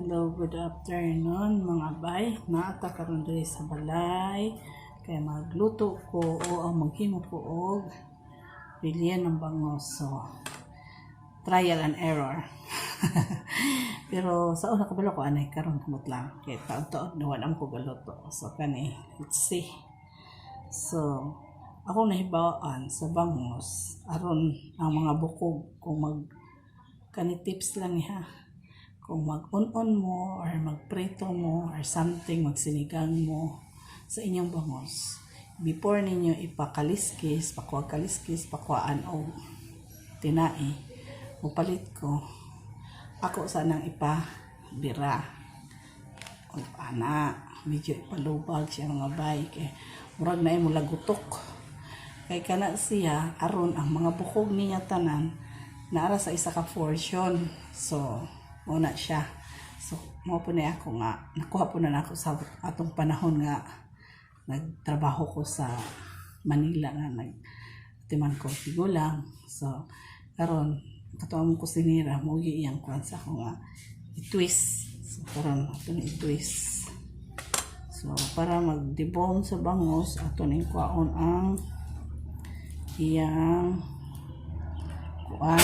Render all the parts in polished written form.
Hello, good afternoon, mga bay. Naa ta karon diri sa balay. Kay magluto ko o ang maghimo ko og ng bangos. So, trial and error. Pero sa una, kabalo ko anay karon, humot lang. Kay taon-taon na wala ko galuto. So kani, let's see. So, ako nahibawaan sa bangos aron ang mga bukog, kung mag kani, tips lang ni ha, kung mag-un-un mo or magprito mo or something, magsinigang mo sa inyong bangos, before ninyo ipakaliskis, pakuha kaliskis, pakuhaan og tinai, mupalit ko, ako sanang ipabira o ana, medyo ipalubag siya, mga bay, kay murag na mo lagutok, kay kana siya aron ang mga bukog niya tanan naara sa isa ka portion. So mao na siya. So mao po na ako nga nakuha po na nako sa atong panahon nga nagtrabaho ko sa Manila, nga nag timan ko tigulang. So karon, kato among kusinera mo iyang kuan sa ako nga i-twist. So karon ato na i-twist. So para mag-debone sa bangos, ato ning kuhaon ang iyang kuan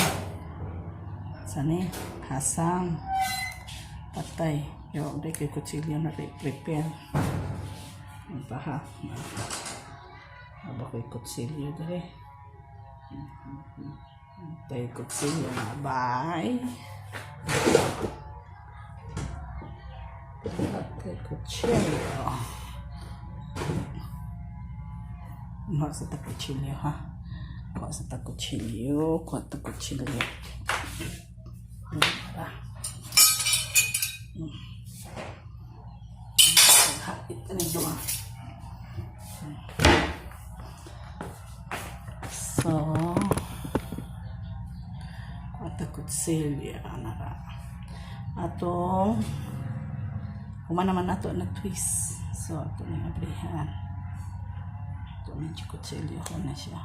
sani, hasang. Patay yo, di kay kutsilyo na prepare. Ang paha aba ko'y kutsilyo dire. Tayo kutsilyo na bye. Patay kutsilyo. Kuha sa ta kutsilyo ha. Kuha sa ta kutsilyo. Kuha ta kutsilyo. Para. Hapit ka nito ah. So, kuha ta kutsilyo. Nara. Atong, human naman ato na twist. So, ato na abrihan. Ito medyo kutsilyo ko na siya.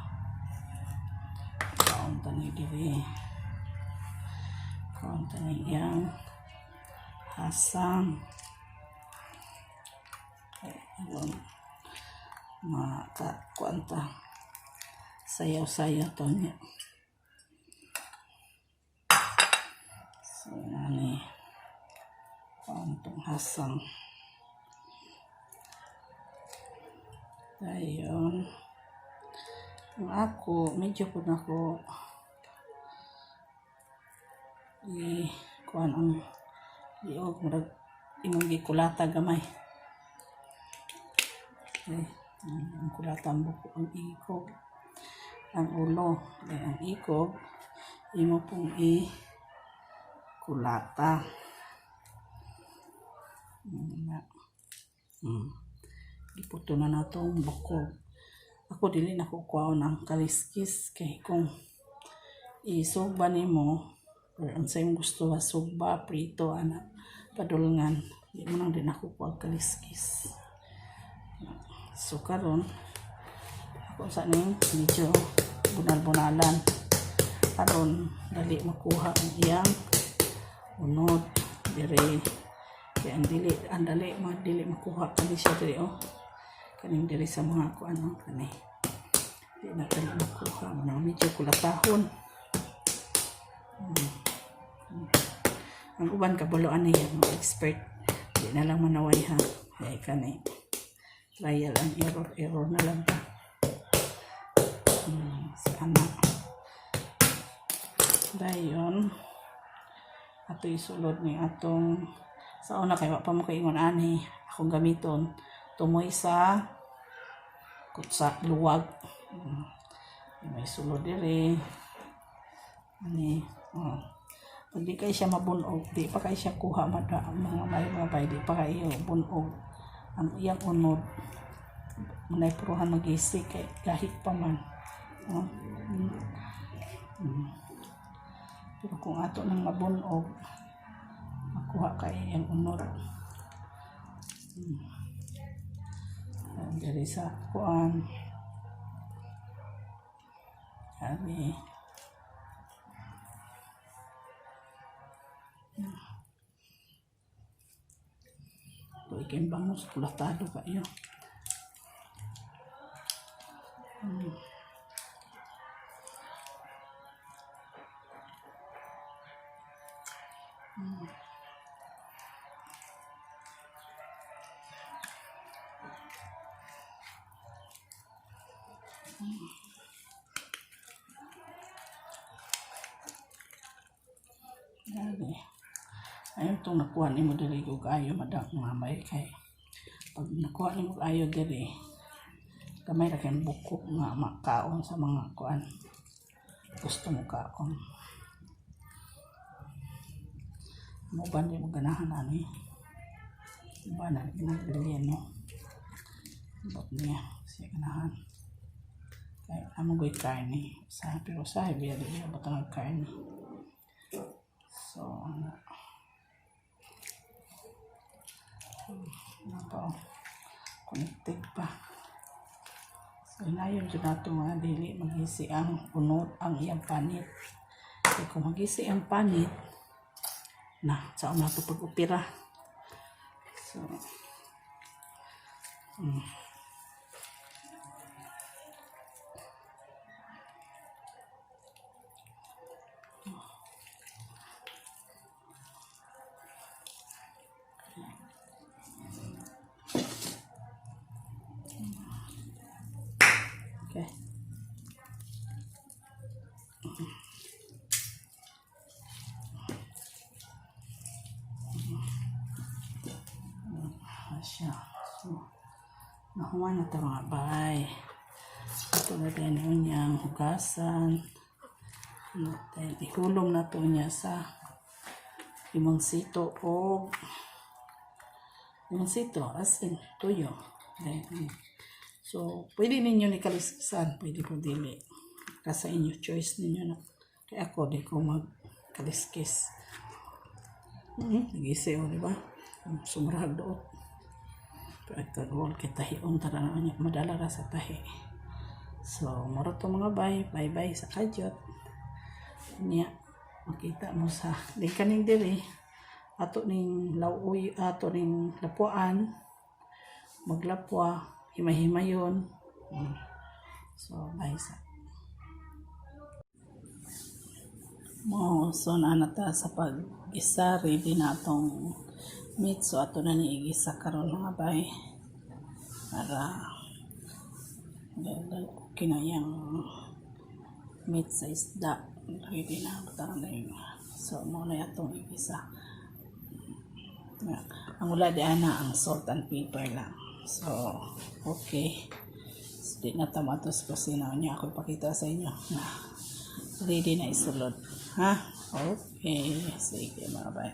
Kaon ta ni diri. Kaon ta ni iyang hasang. Ay, aron makakuan ta. Sayaw-sayaw to niya. So, nani. Kaon tong hasang. Ayun. Ang ako, medyo po na ako i kuan ang liog, murag imong gikulata gamay. Okay. Ang kulata ang buko, ang ikog, ang ulo. Ay, ang ikog, imo pong i kulata. Na. Giputo na natong bukog. Ako, dili na ko kuhaon ang kaliskis kay kung isugba nimo or unsa imong gusto ha, sugba, prito, ana, padulngan, di mo nang din ako kuha kaliskis. So karon, ako sa ning medyo bunal-bunalan aron dali makuha ang iyang unod dire, kay ang dili, ang dali ma dili makuha kani siya diri oh, kaning diri sa mga kuan oh, kani di na dali makuha mo, medyo kulatahon. Ang uban kabalo ani, mga expert, di na lang manaway ha, kay kani trial and error, error na lang ta. Sana dayon ato isulod ni atong sa una, kay wa pa mo kaingon ani akong gamiton tumoy sa kutsa luwag. May sulod diri ani oh. Pag di kay siya mabunog, di pa kay siya kuha mada, mga may mga bay, di pa kayo bunog ang iyang unod, manay puruhan mag-isi kay gahit pa man oh. Pero kung ato nang mabunog, makuha kay iyang unod. Diri sa kuan. Ani. Kay bangus kulatado kayo. Grabe. Ayun itong nakuha nimo diri og ayo, madam, mamay, kay pag nakuha nimo og ayo diri, gamay ra kay buko nga makaon sa mga kuan gusto mo kaon mo ba. Di mo ganahan ani ba na ginagbilyan, no? Bot niya siya ganahan kay amo goy karne sa, pero sa biya di butang ang karne. So ano ano pa, oh, connected pa. So inayon jud nato nga dili maghisi ang unod, ang iyang panit, kay kung maghisi ang panit na sa nato pag-opera. So. Okay. Ah, siya. So, nahuman na ito, mga bay. Ito na din niyang hugasan. Then, ihulom na to niya sa limonsito o limonsito, asin, tuyo. Then, so, pwede ninyo ni kaliskisan, pwede po dili. Kasa inyo, choice ninyo na. Kaya ako, di ko magkaliskis. Nag-isi, oh, di ba? Sumrag doot. Pero ito, kay tahion tara na niya. Madala ra sa tahi. So, mura to, mga bay. Bye-bye sa kadyot. Niya, makita mo sa, di kaning diri, ato ning lawoy, ato ning lapuan, maglapwa, himay-himayon. So, bye sa. Mo, so naa na ta sa pag-gisa, ready na atong meat. So, ato na ni igisa karon, mga bay. Para okay na yung meat sa isda. Ready na. Butang na yun. So, mo na atong igisa. Ang wala di ana ang salt and pepper lang. So, okay. So, di na ta matos kusina niya. Ako ipakita sa inyo na ready na isulod. Ha? Okay. Sige, mga bay.